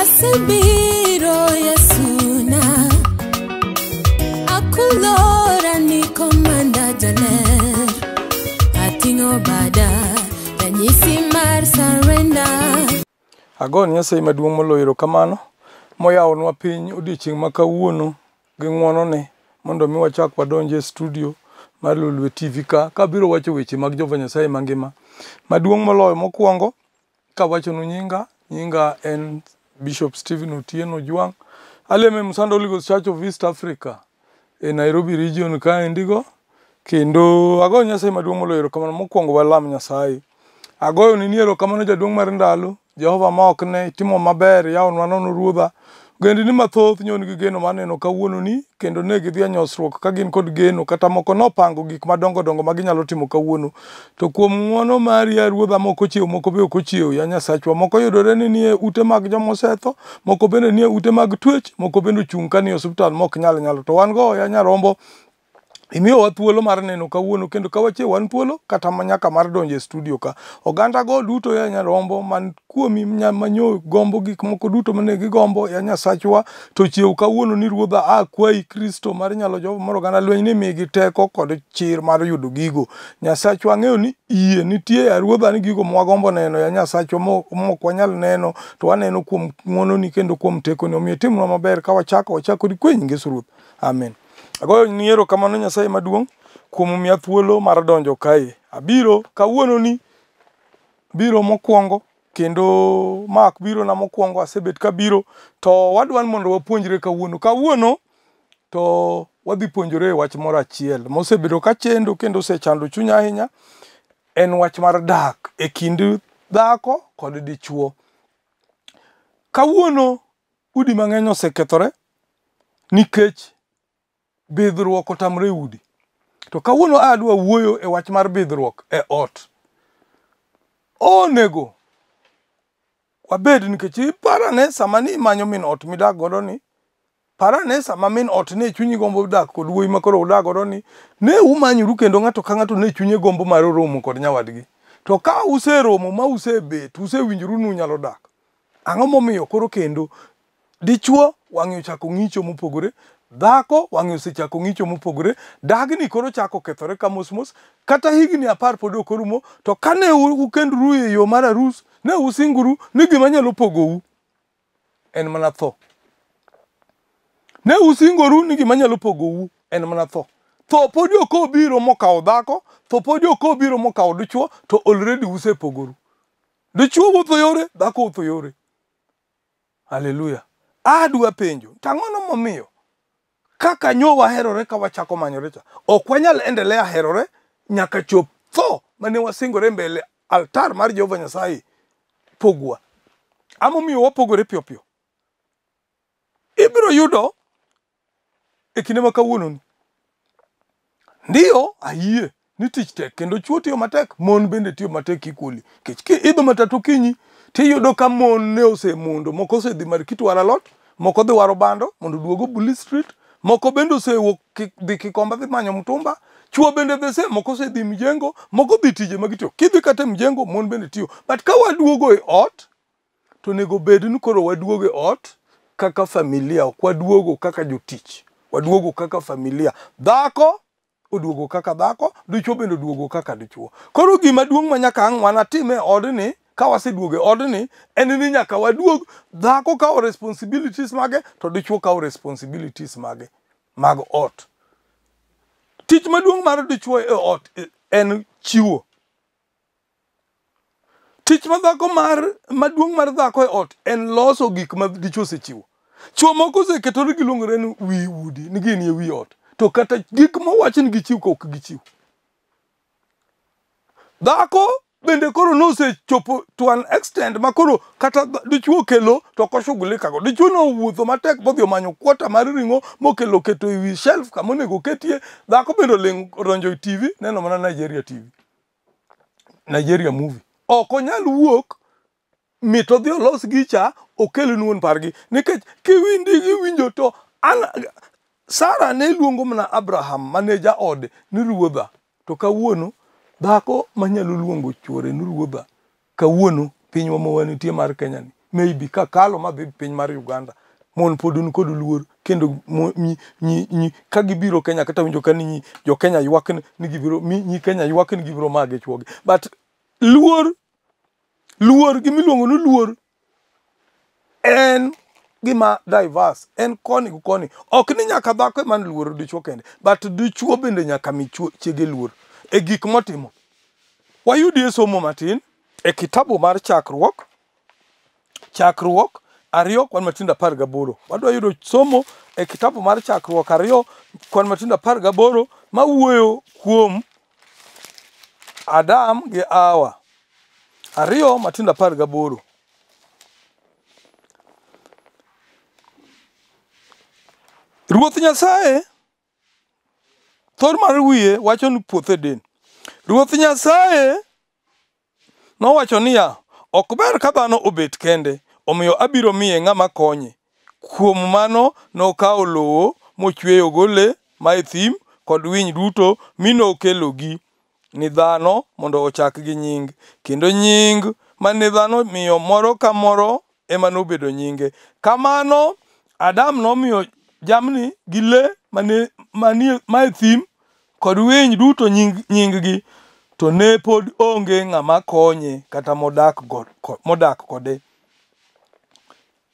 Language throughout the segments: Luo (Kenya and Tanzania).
Asebiro Yesuna, akulora ni komanda jaler, ating'o bada ranyisi mar surrender. Agone Nyasaye maduong' moloyo erokamano moyawonwa piny odiochieng' ma kawuono gi ng'wonone mondo mi wachak wadonj e studio mar Lolwe TV ka kabiro wacho weche mag Jehova Nyasaye mangima. Maduong' moloyo mokwongo kawachonu nyinga, nyinga en Bishop Stephen Otieno Ojwang'. Alemo e Musanda Holy Ghost Church of East Africa e Nairobi region kaendigo. Kendo agoyo Nyasaye maduong' moloyo erokamano. Mokwongo walam Nyasaye. Agoyoni ni erokamano jaduong' mar ndalo, Jehova ma ok ne, itimo maber, iyawonwa nono Ruodha. Ogendini mathoth nyo nigi geno mar neno kawuononi, kendo ne gidhi e nyosruok ka gin kod geno, kata moko nopango gik madongo dongo ma ginyalo timo kawuono. To kuom ng'uono mari ya Ruodha, moko ochiew, moko be ok ochiew, ya Nyasachwa. Moko yudore ni nie ute mag joma osetho, moko bende nie ute mag twech, moko bende ochung' ka nie osiptal ma ok nyal nyalo. To wan go ya Nyarombo, imiyowa thuolo mar neno kawuono kendo ka wachiew wan thuolo kata nyaka mar donjo e studio ka. Oganda go duto ya Nyarombo man kuomi manyo gombo gik moko duto mane gigombo ya Nyasachwa to chiew kawuono ni Ruodha akwayi Kristo mar nyalo Jehova mar oganda lweny ni migi teko kod chir mar yudo gigo. Nyasachwa ang'eyo ni yie nitie ya Ruodha ni gigo mwagombo neno ya Nyasachwa mok wanyal neno to waneno kuom ng'wononi kendo kuom tekoni. Omiyo itimnwa maber ka wachako wachako kod kwe nying Yesu Ruoth. Amen. Agoyo ni erokamano Nyasaye maduong' kuom miya thuolo mar donjo kae. Abiro kawuononi biro mokwongo kendo ma ok birona mokwongo asebet kabiro to wadwa ni mondo wapuonjre kawuono. Kawuono to wadhi puonjore wach moro achiel mosebedo kachendo kendo osechando chunya ahinya en wach mar dak e kind dhako kod dichuo. Kawuono udi mang'eny osekethore nikech bidhruok otamore e udi. To kawuono adwa wuoyo e wach mar bidhruok e ot. Onego wabed nikech iparane sama ni imanyo min ot midak godo ni, parane sama min ot ne chunyi gombo dak kod wuoyi ma koro udak godo ni, ne umanyoru kendo ng'ato ka ng'ato ne chunye gombo mar romo kod nyawadgi. To ka useromo ma usebet, usewinjoru ni unyalo dak, ang'o momiyo koro kendo dichuo wang'e ochako ng'icho mopogore, dhako wang'e osechako ng'icho mopogore, dagni koro chako kethore ka mos mos, kata higni 10 pod ok orumo, to kane ukendru e yo mar arus, ne usinguru ni gima nyalo pogou en mana tho. Ne usingoru ni gima nyalo pogou en mana tho. Tho podi ok obiro mokawo dhako, tho podi ok obiro mokawo dichuo, to already usepogoru. Dichuo wuotho yore, dhako wuotho yore. Haleluya. Adwa penjo, to ang'ono momiyo kaka nyo waherore ka wachako manyore cha, ok wanyal endelea herore nyaka chop tho mane wasingore mbele altar mar Jehova Nyasaye pogwa. Amomiyo wapogore piyo piyo. Ibiro yudo e kinde ma kawuononi. Ndiyo, ayie ni tich tek kendo chuo tiyo matek, mon bende tiyo matek equally. Nikech kiidho matatu okinyi tiyudo ka mon ne osemondo, moko osedhi Marikiti waro alot, moko dhi waro bando mondo oduog Obuli Street, moko bende osewuok dhi Kikomba dhi manyo mtumba, chuo bende the same, moko osedhi mjengo, moko dhi tije ma gitiyo. Kidhi kata e mjengo, mon bende tiyo. But ka waduogo e ot, to onego bed ni koro waduogo e ot kaka familia, ok waduogo kaka jotich, waduogo kaka familia. Dhako oduogo kaka dhako, dichuo bende oduogo kaka dichuo. Koro gima duong' ma nyaka ang' wanatim e odni, ka waseduogo e odni, en ni nyaka waduog dhako kawo responsibilities mage, to dichuo kawo responsibilities mage mag ot. Tich maduong' mar dichuo e ot en chiwo. Tich ma dhako mar maduong' mar dhako e ot en loso gik ma dichuo osechiwo. Chuo moko oseketore giluongore ni wi udi, ni gin e wi ot. To kata gik mowach ni gichiw ka ok gichiw. Dhako bende koro nosechopo to an extent ma koro kata dichuo okelo to ok oshughulika go. Dichuo nowuotho matek modhi omanyo kwota mar ring'o mokelo oketo e wi shelf kama onego oketie. Dhako bende oling' odonjo e TV neno mana Nigeria TV. Nigeria movie. Ok onyal wuok mit odhi olos gicha okel wuon pargi nikech kiwindi giwinjo to an Sara ne luongo mana Abraham mane jaode ni ruodha to kawuono dhako manyalo luongo chuore ni ruodha kawuono pinywa ma wanitie mar Kenya ni Maybe kakalo madhi piny mar Uganda, mon pod un kod luor kendo ka gibiro Kenya kata winjo ka ni jo Kenya ywak ni gibiro nyi Kenya ywak ni gibiro mage chuogi. But luor, luor gimiluongo ni luor en gima diverse, en koni gi koni. Ok ni nyaka dhako ema luoro dichuo kende, but dichuo bende nyaka mi chiege luor e gik motimo. Wayudie somo matin e kitabu mar Chakruok, Chakruok 2 kwan matindo 18. Wadwa yudo somo e kitabu mar Chakruok 2 kwan matindo 18 mawuoyo kuom Adam gi Hawa. 2 matindo 18. Ruoth Nyasaye, thor mar wiye wacho ni puoth Eden. Ruoth Nyasaye nowacho niya, ok ber ka dhano obet kende, omiyo abiro miye ng'ama konye. Kuom mano nokawo lowo mochweyogo le ma e thim kod winy duto mi nokelogi ni dhano mondo ochakgi nying. Kendo nying mane dhano miyo moro ka moro ema nobedo nyinge. Kamano Adam nomiyo jamni gi le ma e thim kod winy duto nying-gi, to ne pod onge ng'ama konye kata modak kode.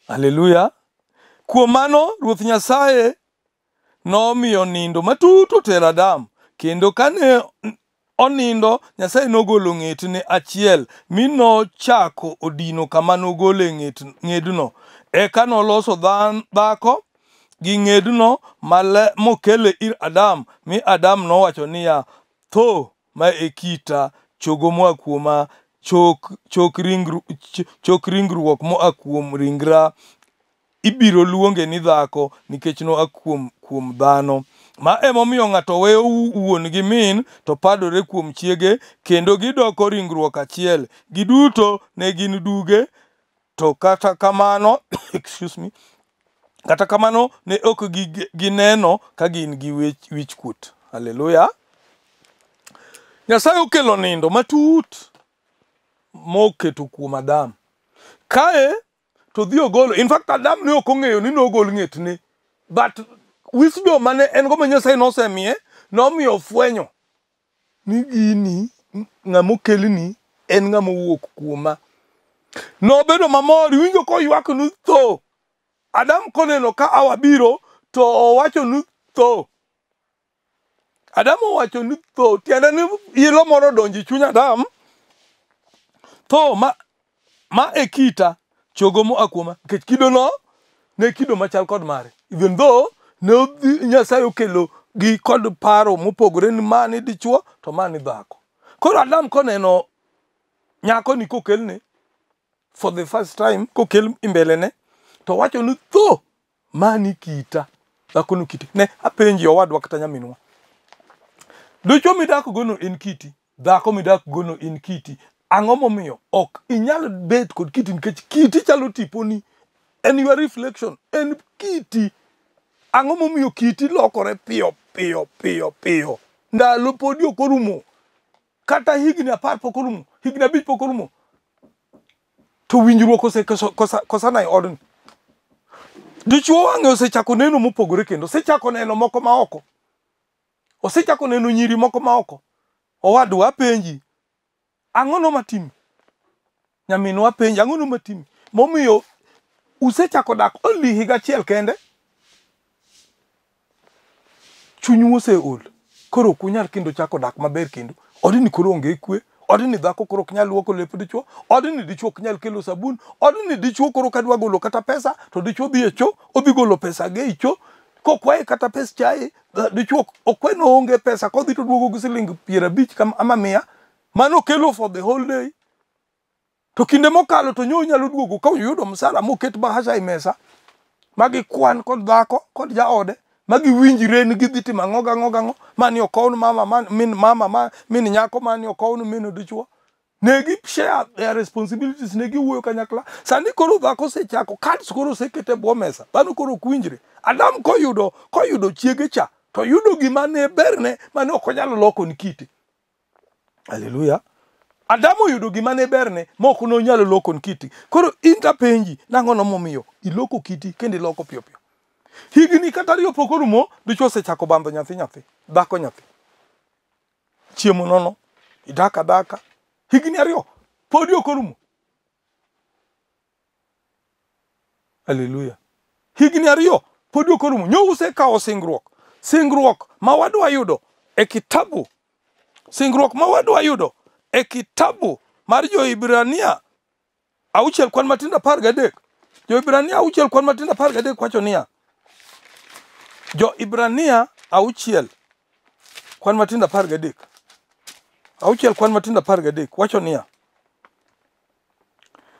Haleluya. Kuom mano Ruoth Nyasaye nomiyo nindo matut otero Adam, kendo kane onindo Nyasaye nogolo ng'etne achiel mi nochako odino kama nogole ng'edno. Eka noloso dhako gi ng'edno mokele ir Adam, mi Adam nowacho niya, tho ma e kita, chogo moa kuoma, chok ringruok moa kuom ringra. Ibiro luonge ni dhako nikech noa kuom dhano. Ma emomiyo ng'ato weyo wuon gi min to padore kuom chiege, kendo gidoko ringruok achiel. Giduto ne gin duge, to kata kamano excuse me, kata kamano ne ok gineno ka gin gi wichkuot. Haleluya. Nyasaye okelo nindo matut moketo kuom Adam. Kae to dhi ogolo. In fact, Adam ne ok ong'eyo ni nogol ng'etne. But wisdom mane en go ma Nyasaye nosemiye nomiyo fwenyo ni gini ng'ama okelni en ng'ama owuok kuoma. Nobedo mamor, iwinjo koywak ni tho. Adam koneno ka Hawa biro to owacho ni tho. Adam owacho ni tho, tiende ni ilo moro odonjo e chuny Adam. Tho ma e kita, chogo moa kuoma, nikech kidono ne kido machal kod mare. Even though ne Nyasaye okelo gi kod paro mopogore ni ma ni dichuo to ma ni dhako. Koro Adam koneno nyako ni kokelne for the first time, kokel mbelene, to wacho ni tho ma ni kita, dhako no kiti. Ne apenji owadwa kata nyaminwa, dichuo midak gono en kiti, dhako midak gono en kiti. Ang'o momiyo ok inyal bet kod kiti? Nikech kiti chalo tiponi, en your reflection, en kiti. Ang'o momiyo kiti lokore piyo piyo piyo piyo? Ndalo podi ok orumo, kata higni 10 pok orumo, higni 5 pok orumo, to winjruok osekosana e odni. Dichuo wang'e osechako neno mopogore kendo, osechako neno moko ma oko, osechako neno nyiri moko ma oko. Owadwa apenji, ang'o no matimi? Nyaminwa apenji, ang'o no matimi? Momiyo usechako dak only higa achiel kende, chunyu oseol, koro ok unyal kendo chako dak maber kendo. Odni koro onge kwe, odni dhako koro ok nyal luoko lep dichuo, odni dichuo ok nyal kelo sabun, odni dichuo koro kadwa golo kata pesa to dichuo dhi e cho, odhi golo pesa ge e cho, kokwaye kata pes chae, dichuo okwe no onge pesa, kodhi to duogo gi siling 50 ama 100, mano kelo for the whole day. To kinde mokalo to nyo nyalo duogo ka oyudo msara moket bahasha e mesa, magi kwan kod dhako kod jaode, magi winjre ni gidhi timo ang'o gang'o gang'o, mani okown mama, min mama, min nyako, mani okown min dichuo. Ne gi share their responsibilities, ne giwuoyo kanyakla. Sani koro dhako osechako, cards koro osekete bwo mesa, dhano koro ok winjre. Adam koyudo chiege cha, to yudo gima ne berne mane ok onyal loko ni kite. Haleluya. Adam oyudo gima ne berne ma ok nonyalo loko kiti. Koro in tapenji, nang'o no momiyo iloko kiti kendo iloko piyo piyo? Higni kata ariyo pok orumo, dichuo osechako bandho nyathi nyathi, dhako nyathi. Chiemo nono, idak adaka. Higni 2 podi ok orumo. Haleluya. Higni 2 podi ok orumo. Nyo usekawo singruok. Singruok ma wadwa yudo e kitabu. Singruok ma wadwa yudo e kitabu mar Jo-Hibrania 6 kwan matindo 13. Jo-Hibrania 6 kwan matindo 13 wacho niya. Jo-Hibrania 6 kwan matindo 13. 6 kwan matindo 13 wacho niya.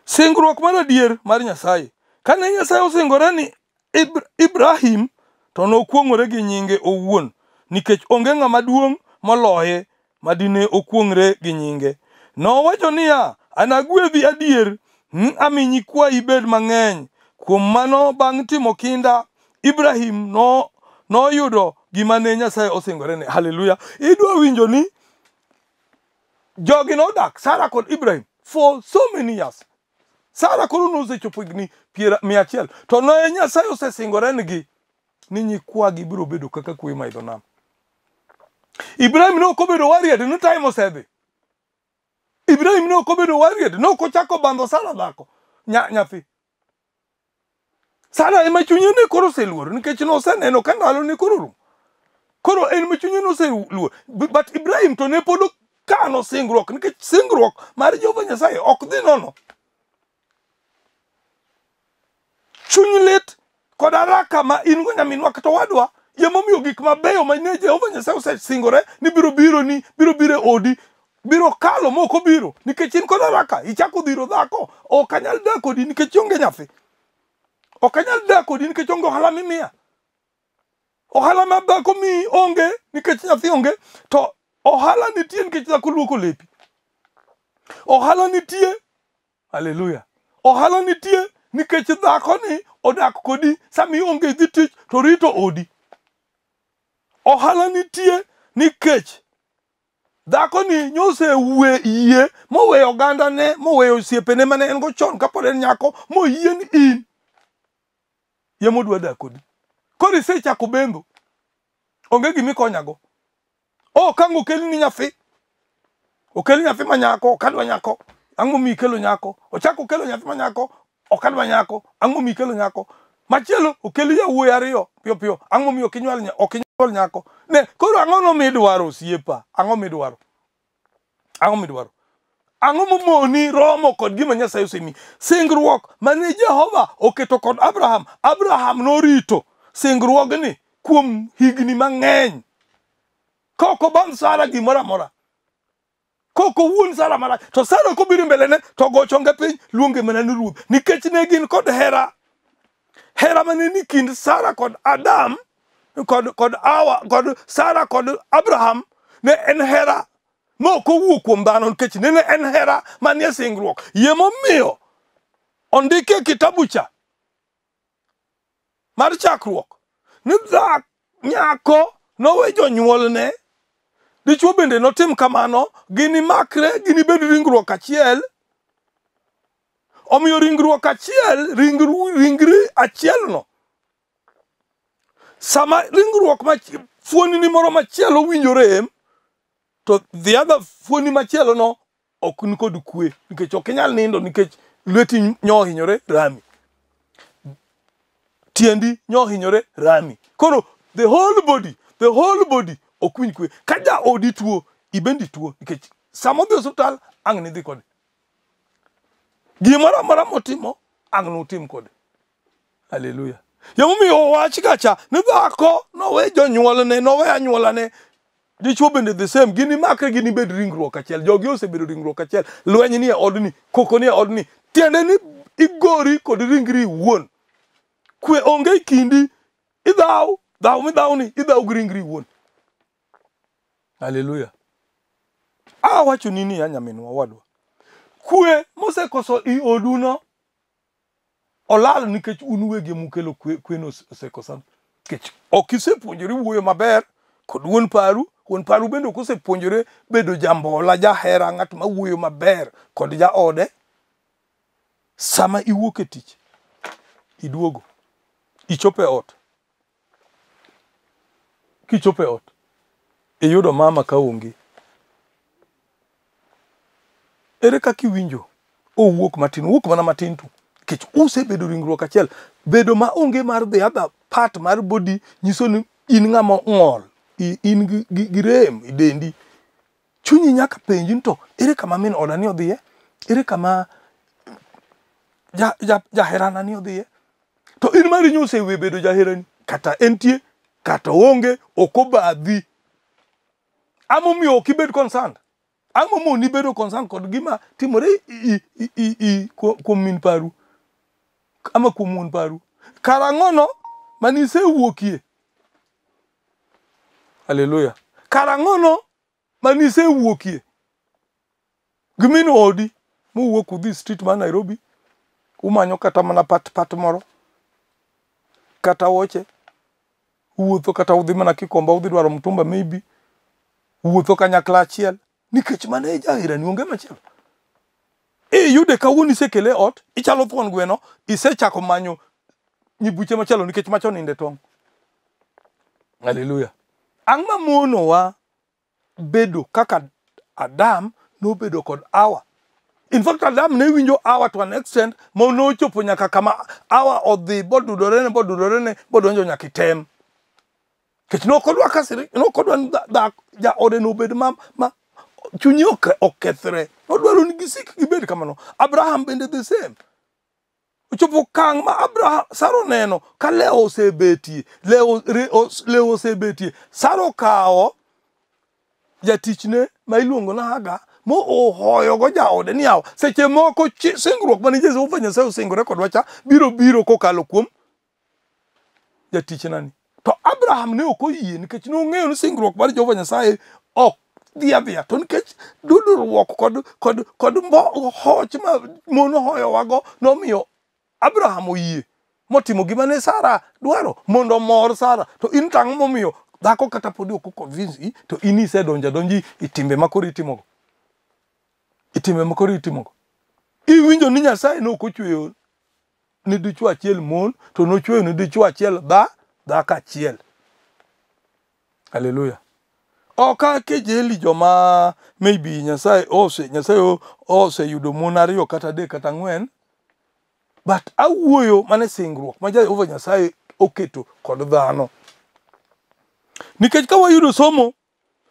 Singruok mar adier mar Nyasaye. Kane Nyasaye osingore ni Ibrahim, to nokuong'ore gi nyinge owuon, nikech onge ng'ama duong' moloye madine okuong're gi nyinge. Nowacho niya, anagwedhi adier, ami nyikwayi bed mang'eny. Kuom mano bang' timo kinda, Ibrahim noyudo gima ne Nyasaye osingorene. Haleluya. Idwa winjo ni jogi nodak, Sara kod Ibrahim, for so many years. Sara koro nosechopo higni 100, to ne Nyasaye osesingorenegi ni nyikwagi biro bedo kaka kwe ma idho nam. Ibrahim ne ok obedo worried ni time osedhi. Ibrahim ne ok obedo worried, ne ok ochako bandho Sara dhako nyathi. Sara ema chunye ne koro oseluor nikech noseneno ka ndalo ne koro rumo. Koro en ma chunye noseluor. But Ibrahim to ne pod okano singruok nikech singruok mar Jehova Nyasaye ok dhi nono. Chuny lit kod haraka ma in go nyaminwa kata owadwa, emomiyo gik mabeyo ma ne Jehova Nyasaye osesingore ni biro biro ni biro biro e odi biro kalo ma ok obiro nikech in kod haraka ichako dhiro dhako. Ok anyal dak kodi nikech ionge nyathi. Ok anyal dak kodi nikech onge ohala mimiya. Ohala ma dhako miyi onge nikech nyathi onge, to ohala nitie nikech dhako luoko lepi. Ohala nitie, haleluya. Ohala nitie nikech dhako ni odak kodi sama ionge dhi tich to rito odi. Ohala nitie nikech dhako ni nyosewe yie moweyo ogandane, moweyo osiepene mane en go chon kapod en nyako, moyie ni in ema odwa dak kodi. Koro isechako bembo, onge gima ikonyago. Oh, ka ang' okelni nyathi, okel nyathi ma nyako, ok adwa nyako. Ang'o momiyo ikelo nyako? Ochako okelo nyathi ma nyako, ok adwa nyako. Ang'o momiyo ikelo nyako? Machielo okel yawuoyi 2 piyo piyo. Ang'o momiyo ok inywol nyako? Ne, koro ang'o no midwaro osiepa? Ang'o midwaro? Ang'o midwaro? Ang'o momoni romo kod gima Nyasaye osemiyi? Singruok mane Jehova oketo kod Abraham, Abraham norito singruogni kuom higni mang'eny. Ka ok obandh Sara gimoro amora, ka ok owuond Sara marach, to Sara kobiro mbelene to go chonge piny, luonge mana ni ruoth, nikech ne gin kod hera. Hera mane ni kind Sara kod Adam, kod Hawa, kod Sara kod Abraham, ne en hera ma ok owuok kuom dhano, nikech nene en hera manie singruok. Yie momiyo ondiki e kitabu cha mar chakruok ni nyako nowe jonyuolne, dichuo bende notim kamano, ginimakre, ginibed ringruok achiel. Omiyo ringruok achiel, ringri achiel no, sama ringruok fuoni moro machielo winjo rem, to the other fuoni machielo no ok ni kod kwe, nikech ok inyal nindo nikech lweti nyo ohinyore rami, tiendi nyo ohinyore rami. Koro the whole body ok winj kwe. Ka jaodi tuo, ibendi tuo, nikech sama odhi e osiptal ang' nidhi kode. Gimoro amora motimo ang' nutim kode. Haleluya. Emomiyo owach kacha ni dhako nowe jonyuolne, nowe anyuolane, dichuo bende the same, ginimakre, ginibed ringruok achiel. Jogi osebedo ringruok achiel. Lweny ni e odni, koko ni e odni, tiende ni igori kod ringri iwuon. Kwe onge e kindi, idhaw, dhaw midhawni, idhaw gi ringri iwuon. Haleluya. Awachoni niya nyaminwa owadwa, kwe mosekoso i oduno olal nikech un uwegi ema ukelo kweno osekosana. Nikech ok isepuonjori wuoyo maber kod wuon paru, Wuon paru bende ok osepuonjore bedo jambola, jahera, ng'at ma wuoyo maber kod jaode. Sama iwuok e tich, iduogo, ichopo e ot. Kichopo e ot, iyudo mama ka onge. Ere kaka iwinjo? Owuok matin, owuok mana matin tu. Nikech usebedo ringruok achiel. Bedo ma onge mar the other part mar body nyiso ni in ng'ama ong'ol, in gi rem e dendi. Chunyi nyaka penji ni to ere kama min oda ni odhiye? Ere kama jaherana ni odhiye? To in mari nyosewe bedo jaherani. Kata entie, kata oonge, ok obadhi. Ang'o momiyo ok ibed concerned? Ang'o moni bedo concerned kod gima timore kuom min paru? Ama kuom wuon paru? Karang'ono manisewuokie? Haleluya. Karang'ono manisewuokie? Gi min odi muwuok udhi street mar Nairobi, umanyo kata mana pat pat moro, kata woche, uwuotho kata udhi mana Kikomba udhi dwaro mtumba maybe, uwuotho kanyakla achiel, nikech mano e jaherani onge machielo. Iyude kawuono isekele e ot, ichalo thuon gweno, isechako manyo nyibuche machielo nikech macha onindo e tong'. Haleluya. Ang'o mamonowa bedo kaka Adam nobedo kod Hawa? In fact, Adam ne winjo Hawa to an extent ma nochopo nyaka kama Hawa odhi bodudorene bodudorene bodonjo nyaka e tem. Nikech ne ok odwa kasiri, ne ok odwa ni jaode nobed ma chunye okethre. Nodwaro ni gisik gibed kamano. Abraham bende the same. Ochopo okang' ma Abraham, Sara oneno ka Leo osebetie, Leo osebetie. Sara okawo jatichne ma iluongo ni Hagar mo ohoyogo jaode ni yawa seche moko singruok mane Jehova Nyasaye osingore kodwa cha biro biro kokalo kuom jatichnani. To Abraham ne ok oyie nikech nong'eyo ni singruok mar Jehova Nyasaye ok dhi adhiya. To nikech dudruok kod hoch ma mon hoyowago nomiyo Abraham oyie motimo gima ne Sara dwaro mondo omor Sara. To in to ang'o momiyo dhako kata podi ok o-convince to in isedonjo adonja e timbe ma koro itimogo? E timbe ma koro itimogo. Iwinjo ni Nyasaye ne ok ochweyo ni dichuo achiel mon to nochweyo ni dichuo achiel dhako achiel. Haleluya. Ok akejeli joma maybe Nyasaye oseyudo mon ariyo kata adek kata ang'wen, but awuoyo mana e singruok ma Jehova Nyasaye oketo kod dhano. Nikech ka wayudo somo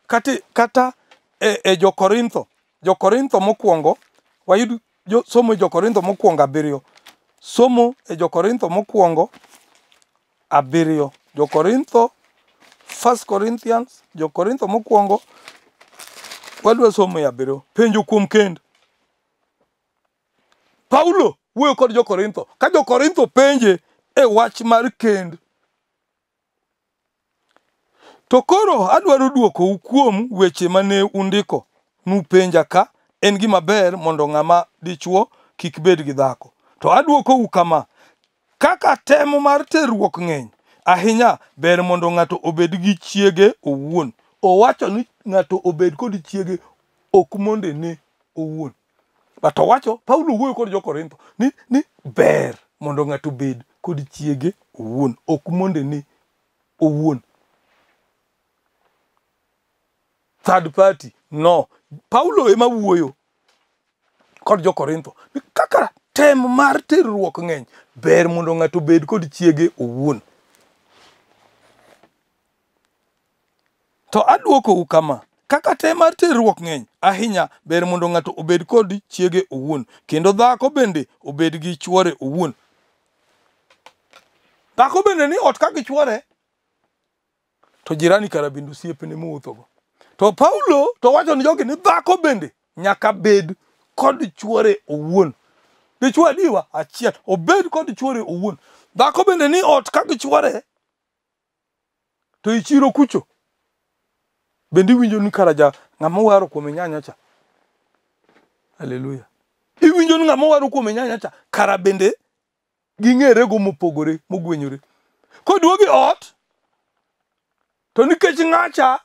kata e jo-Korintho, jo-Korintho mokwongo, wayud somo e jo-Korintho mokwongo 7. Somo e jo-Korintho mokwongo 7. Jo-Korintho, First Corinthians, jo-Korintho mokwongo, wadwa somo e 7. Penjo kuom kend. Paulo wuoyo kod jo-Korintho. Ka jo-Korintho penje e wach mar kend. To koro adwaro dwokou kuom weche mane undiko nupenja ka en gima ber mondo ng'ama dichuo kik bed gi dhako. To adwokou kama, kaka tem mar terruok ng'eny ahinya, ber mondo ng'ato obed gi chiege owuon. Owacho ni ng'ato obed kod chiege ok mondene owuon. But owacho, Paulo wuoyo kod jo-Korintho ni ber mondo ng'ato obed kod chiege owuon, ok mondene owuon. Third party, no. Paulo ema wuoyo kod jo-Korintho ni kaka tem mar terruok ng'eny, ber mondo ng'ato obed kod chiege owuon. To adwokou kama, kaka tem mar terruok ng'eny ahinya, ber mondo ng'ato obed kod chiege owuon, kendo dhako bende obed gi chwore owuon. Dhako bende ni ot ka gi chwore, to jirani kara bende osiepne mowuothogo. To Paulo to wacho ni jogi ni dhako bende nyaka bed kod chwore owuon. Dichuo adiwa achiel, obed kod chwore owuon. Dhako bende ni ot ka gi chwore, to e chiro kucho bende iwinjo ni kara ja ng'ama waro kuome nyanya cha. Haleluya. Iwinjo ni ng'ama waro kuome nyanya cha kara bende ging'erego mopogore mogwenyore. Koduogo e ot to nikech ng'acha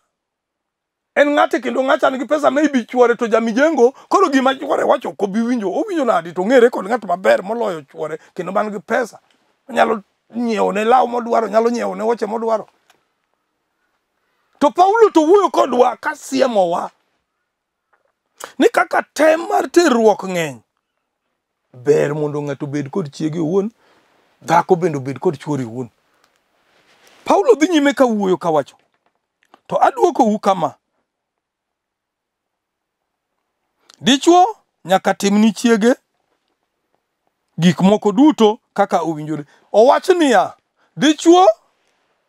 En ng'ate kendo ng'acha nigi pesa maybe chuore to jamijengo koro gima chuore wacho ok obi winjo. Owinjo nadi to ong'ere kod ng'at maber moloyo chuore kendo man gi pesa. Onyalo nyiewo ne law modwaro, nyalo nyiewo ne wuoche modwaro. To Paulo to wuoyo kodwa ka siemowa ni kaka tem mar terruok ng'eny, ber mondo ng'ato obed kod chiege owuon, dhako bende obed kod chuore owuon. Paulo dhi nyime ka wuoyo kawacho, to adwokou kama, dichwo nyaka tim ni chiege gik moko duto kaka owinjore. Owach niya, dichwo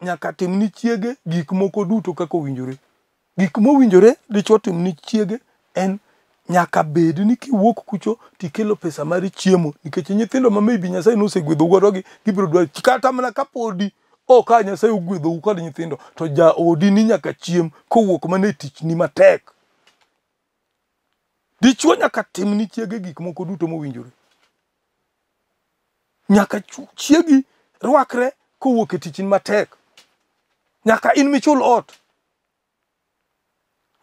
nyaka tim ni chiege gik moko duto kaka owinjore. Gik mowinjore dichwo tim ni chiege en nyaka bed ni kiwuok kucho tikelo pesa mar chiemo nikech nyithindo ma maybe Nyasaye nosegwedhou godo gi gibiro dwaro kata mana kapodi ok ka Nyasaye ogwedhou kod nyithindo to jaodi ni nyaka chiem kowuok mana e tichni matek. Dichwo nyaka tim ni chiege gik moko duto mowinjore. Nyaka chiegi rwakre kowuok e tichni matek. Nyaka in michul ot.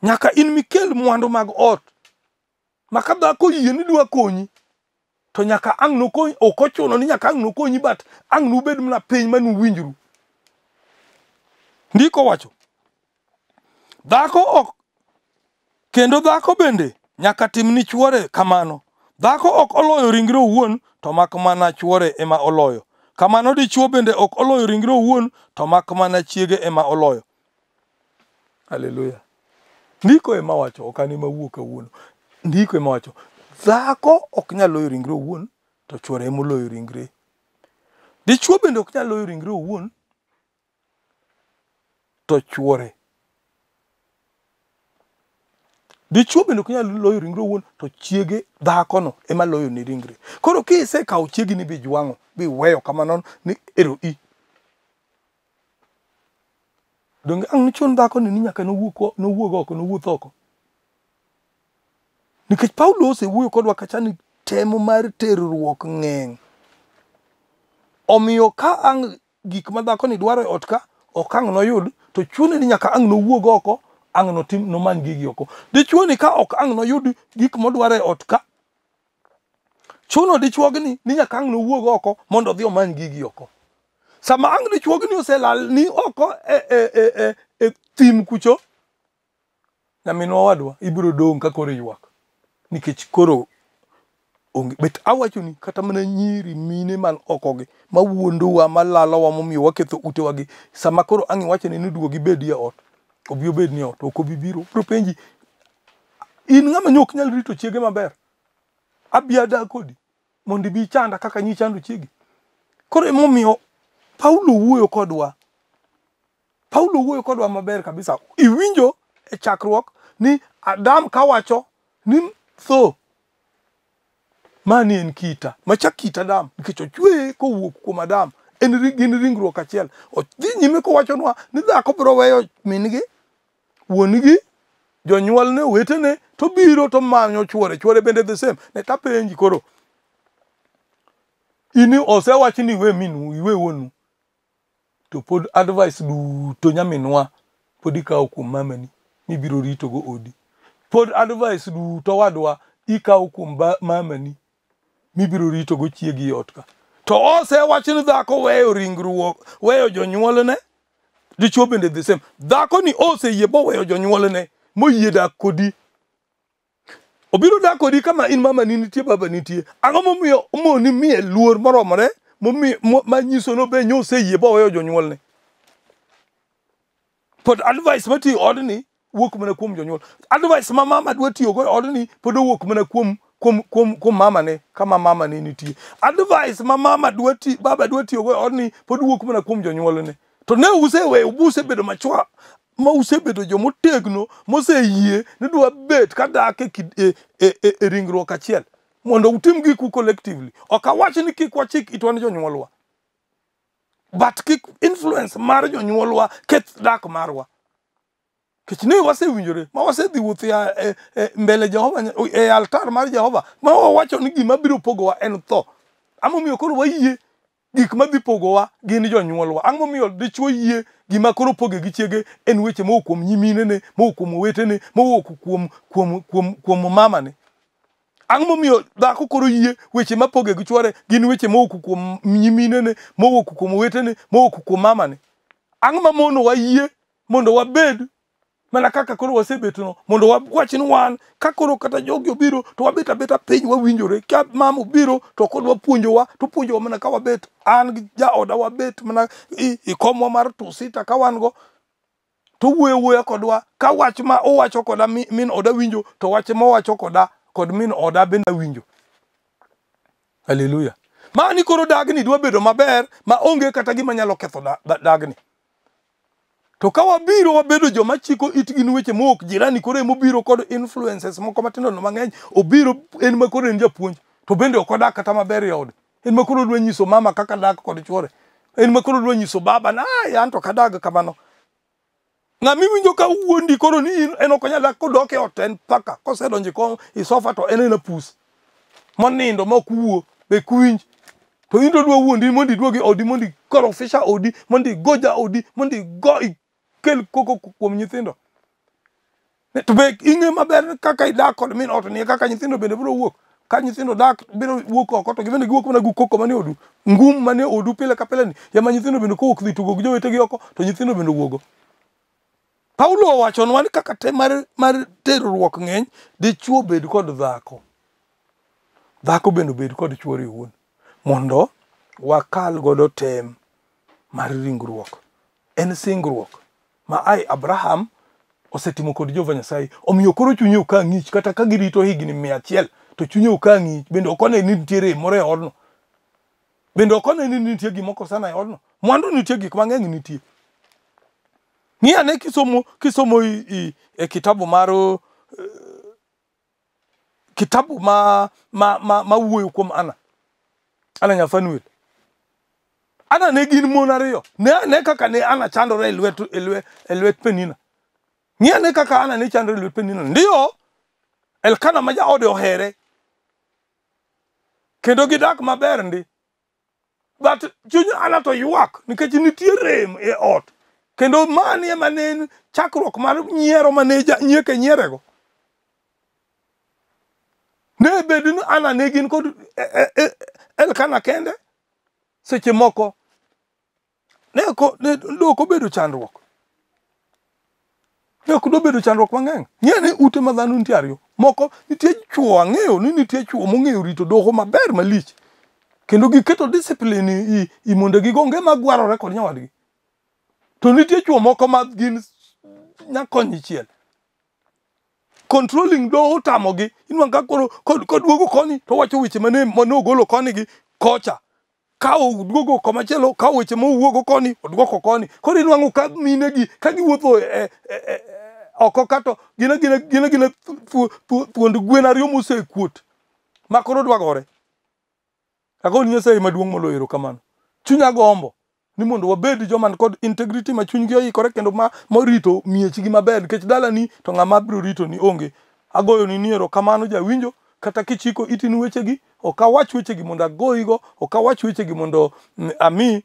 Nyaka in mikel mwandu mag ot. Ma ka dhako oyie ni dwa konyi, to nyaka ang' nokonyi, ok ochuno ni nyaka ang' nokonyi, but ang' nubed mana piny ma nuwinjru. Ndiko wacho, dhako ok, kendo dhako bende nyaka tim ni chuore kamano. Dhako ok oloyo ringre owuon, to mak mana chuore ema oloyo. Kamano dichwo bende ok oloyo ringre owuon, to mak mana chiege ema oloyo. Haleluya. Ndiko ema wacho, ok an ema awuo kawuono. Ndiko ema wacho, dhako ok nyal loyo ringre owuon, to chuore ema oloyo ringre. Dichwo bende ok nyal loyo ringre owuon, to chuore. Dichwo bende ok nyal loyo ringre owuon, to chiege dhakono ema loyo ne ringre. Koro kisekawo chiegi ni bijwang'o, biweyo kamano ni ero i. Donge ang' nichun dhakoni ni nyaka nowuog oko, nowuoth oko. Nikech Paulo osewuoyo kodwa kacha ni temo mar terruok ng'eny. Omiyo ka ang' gik ma dhakoni dwaro e ot ka ok ang' noyud, to chune ni nyaka ang' nowuog oko, ang' notim nomany gigi oko. Dichuo ni ka ok ang' noyud gik modwaro e ot ka, chuno dichuogni ni nyaka ang' nowuog oko mondo odhi omany gigi oko. Sama ang' dichuogni oselal ni oko e thim kucho, nyaminwa wadwa ibiro dong' ka koro ywak. Nikech koro onge. Bet awachoni kata mana nyiri mine man oko gi mawuondowa malalowa momiyo waketho utewa gi sama koro ang' iwachone ni duogi ibedi e ot, obi obed ni e ot, ok obi biro. Obiro penji, in ng'ama ne ok nyal rito chiege maber, abi adag kodi mondo ibi ichanda kaka nyichando chiegi. Koro emomiyo Paulo wuoyo kodwa. Paulo wuoyo kodwa maber kabisa. Iwinjo e chakruok ni Adam kawacho ni tho mani en kita, macha kit Adam nikech ochweye kowuok kuom Adam, en gin ringruok achiel. Odhi nyime kowachonwa ni dhako biro weyo min-gi, wuon-gi, jonyuolne, owetene, to biro to manyo chuore, chuore bende the same. Ne tapenji koro, in osewach ni iwe minu, iwe wuonu, to pod advice duto nyaminwa pod ikawo kuom mamani mibiro ritogo odi. Pod advice duto wadwa ikawo kuom mamani mibiro ritogo chiegi e ot ka. To osewach ni dhako weyo ringruok, weyo jonyuolne, dichuo bende the same. Dhako ni oseyie boweyo jonyuolne, moyie dak kodi. Obiro dak kodi kama in mamani nitie, baba nitie. Ang'o momiyo moni miye luor moromore manyiso ni obe oseyie boweyo jonyuolne? Pod advice matiyo odni wuok mana kuom jonyuol. Advice ma mama dwa tiyogo e odni pod owuok mana kuom mamane kama mamane nitie. Advice ma mama dwa ti baba dwa tiyogo e odni pod wuok mana kuom jonyuolne. To ne useweyo busebedo machwa ma usebedo jomotegno moseyie ni dwa bet kadak e ringruok achiel mondo utim giku collectively. Ok awach ni kik wachik itwa ne jonyuolwa. But kik influence mar jonyuolwa keth dak marwa. Nikech ne wasewinjore ma wasedhi wuoth e mbele Jehova e altar mar Jehova ma wawacho ni gima biro pogowa en tho. Amomiyo koro wayie Gik madhi pogowa gin jonyuolwa. Ang'o momiyo dichuo yie gima koro poge gi chiege en weche mowuok kuom nyiminene, mowuok kuom owetene, mowuok kuom mamane? Ang'o momiyo dhako koro yie weche mapoge gi chwore gin weche mowuok kuom nyiminene, mowuok kuom owetene, mowuok kuom mamane? Ang'o mamonowa yie mondo wabed mana kaka koro wasebetno, mondo wawach ni wan ka koro kata jogi obiro to wabet abeta piny wawinjore. Ka mama obiro to ok odwa puonjowa, to opuonjowa mana ka wabet an gi jaoda, wabet mana i komwa mar two-seater ka wan go, to owuoyo awuoya kodwa. Ka wach ma owacho koda min oda winjo, to wach mowacho koda kod min oda bende awinjo. Haleluya. Mani koro dagni dwa bedo maber ma onge kata gima nyalo ketho dagni. To ka wabiro wabedo joma chiko itgi ni weche mowuok jirani, koro emobiro kod influences moko matindo mang'eny, obiro en ma koro en japuonj, to bende ok odak kata maber e ode. En ma koro odwa nyiso mama kaka dak kod chwore. En ma koro odwa nyiso baba na an to ok adag kamano. Ng'ama iwinjo ka wuondi koro ni in en ok onyal dak kodok e ot en paka kosedonjo e kom e sofa to en ena pus monindo ma ok wuo be ok winj. To in to odwa wuondi mondo iduog e odi, mondo ikorofisha odi, mondo igo jaodi, mondo igo ikel koko kuom nyithindo. To be ing'e maber kaka idak kod min ot ni kaka nyithindo bende biro wuok. Ka nyithindo dak biro wuok oko to gibende giwuok mana gi koko manie odu. Ngum manie odu pile ka pile ni ema nyithindo bende kowuok dhi tugo gi jowetegi oko to nyithindo bende wuogo. Paulo owachonwa ni kaka tem mar terruok ng'eny, dichuo bed kod dhako. Dhako bende obed kod chuore owuon mondo wakal godo tem mar ringruok. En singruok ma ai Abraham osetimo kod Jehova Nyasaye. Omiyo koro chunye ok ng'ich kata ka girito higni 100 to chunye ok ng'ich, bende ok one ni nitie rem moro e odno. Bende ok one ni nitie gima okosana e odno. Mwandu nitie, gik mang'eny nitie. Ng'i ane kisomo e kitabu mar kitabu ma wuoyo kuom Ana. Ana nya Fanuel. Ana ne gin mon ariyo. Ne ane kaka ne Ana chandore e lwet Penina. Ng'i ane kaka Ana ne chandore e lwet Penina. Ndiyo, Elkana ma jaode ohere. Kendo gidak maber ndi. But chuny Ana to ywak nikech nitie rem e ot. Kendo mani ema ne en chakruok mar nyiero mane nyieke nyierego. Ne bed ni Ana ne gin kod Elkana kende, seche moko ne ok obedo chandruok. Ne ok dobedo chandruok mang'eny. Ng'e ni ute ma dhano nitie ariyo. Moko nitie chuo, ang'eyo ni nitie chuo mong'eyo rito doho maber malich. Kendo giketo discipline i mondegi onge magwarore kod nyawadgi. To nitie chuo moko ma gin nyakonyichiel. Controlling doho otamogi. Inwang'o ka koro koduogo koni to owacho weche mane ogolo koni gi kocha. Ka oduogo komachielo, ka weche mowuogo koni oduoko koni. Koro inwang'o ka minegi ka giwuotho e oko ka to gin agina thuond gwen ariyo mosekuot ma koro dwa gore. Agoni Nyasaye maduong' moloyo erokamano. Chunya gombo ni mondo wabed joma ni kod integrity ma chunygi oikore kendo ma morito miechgi maber, nikech dalani to ng'ama biro rito ni onge. Agoyoni ni erokamano jawinjo, kata kichiko iti ni wechegi, ok awach wechegi mondo agoyigo, ok awach wechegi mondo ami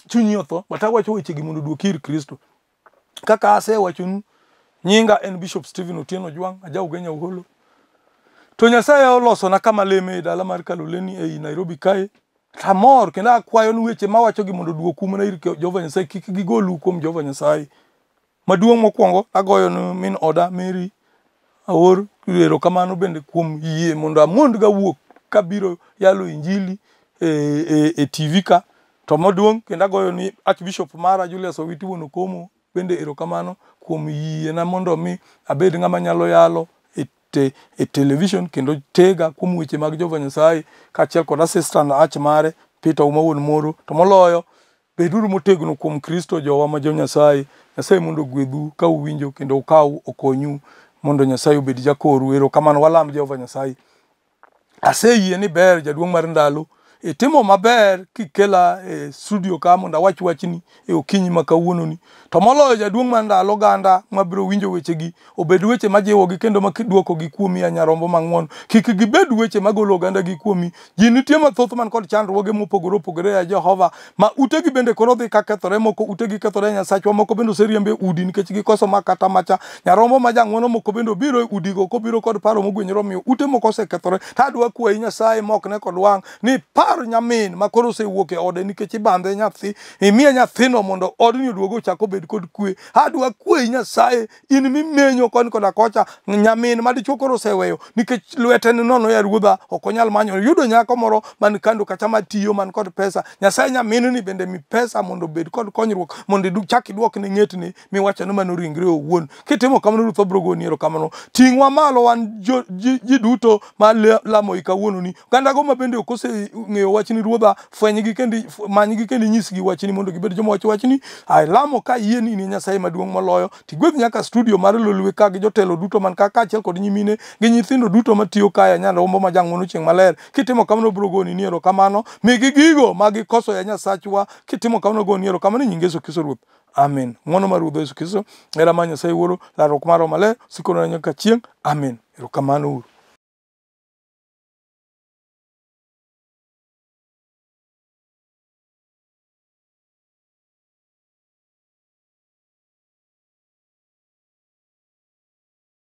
chunyi otho, but awacho wechegi mondo oduoki ir Kristo. Kaka asewachonu, nyinga en Bishop Stephen Otieno Ojwang', aja Ugenya Uholo. To Nyasaye olosona kama leme e dala mar Kaloleni ei Nairobi kae. Tamor kendo akwayo ni weche mawachogi mondo oduoku mana ir Jehova Nyasaye, kik gigolu kuom Jehova Nyasaye. Maduong' mokwongo agoyo ne min oda Mary Aor erokamano bende kuom yie mondo amond gawuok kabiro yalo injili e TV ka. To maduong' kendo agoyo ni Archbishop mara Julius Owiti Wuon Okomo bende erokamano kuom yiena mondo mi abed ng'ama nyalo yalo e television kendo tega kuom weche mag Jehova Nyasaye, kaachiel kod assistant arch mare Peter Ouma Wuon Moro. To moloyo, beduru motegno kuom Kristo jowa ma jo Nyasaye. Nyasaye mondo ogwedhu ka uwinjo kendo ukaw okonyu mondo Nyasaye obed jakoru. Erokamano, walam Jehova Nyasaye. Aseyie ni ber jaduong' mar ndalo Itimo maber kikela e studio ka mondo awach wachni e okinyi ma kawuononi. To moloyo jaduong' mar ndalo oganda mabiro winjo wechegi obed weche majiwogi kendo maduokogi kuomi ya Nyarombo mang'won. Kik gibed weche magolo ogandagi kuomi. Ji nitie mathoth man kod chandruoge mopogore opogore ya Jehova ma utegi bende koro dhi ka kethore, moko utegi kethore ya Nyasachwa, moko bende oseriemb e udi nikech gikoso ma kata macha. Nyarombo ma jang'wono moko bende obiro e udigo kobiro kod paro mogwenyore omiyo ute moko osekethore. To adwa kwayi Nyasaye ma ok ne kod wang' ni par nyamin ma koro osewuok e ode nikech ibandhe nyathi, imiye nyathino mondo odni oduog ochak obed kod kwe. Adwa kwayi Nyasaye in mimenyo koni koda kocha, nyamin ma dichuo koro oseweyo nikech lwete ni nono ya ruodha, ok onyal manyo. Yudo nyako moro man kando kacha matiyo man kod pesa. Nyasaye nyaminni bende mi pesa mondo obed kod konyruok mondo chak iduok ne ng'etni miwacho ni mano ringre owuon. Kitimo kamano Ruoth wabiro goni erokamano. Ting'wa malo wan ji duto ma lamoi kawuononi. Ogandago ma bende ok oseng'eyo wachni ruodha, fwenygi kendo manygi kendo inyisgi wachni mondo gibed joma wacho wachni. Alamo ka ayie ni in e Nyasaye maduong' moloyo. Tigwedh nyaka studio mar Lolwe ka gi jotelo duto man ka kaachiel kod nyimine gi nyithindo duto matiyo kae Nyarombo ma jang'wono chieng' maler. Kitimo kamano biro goni ni erokamano. Migi gigo ma gikoso ya Nyasachwa. Kitimo kamano goni erokamano e nying Yesu Kristo Ruoth. Amen. Ng'wono mar Ruodhwa Yesu Kristo, hera mar Nyasaye Wuoro, lalruok mar Roho Maler, siko nyaka chieng'. Amen. Erokamano uru.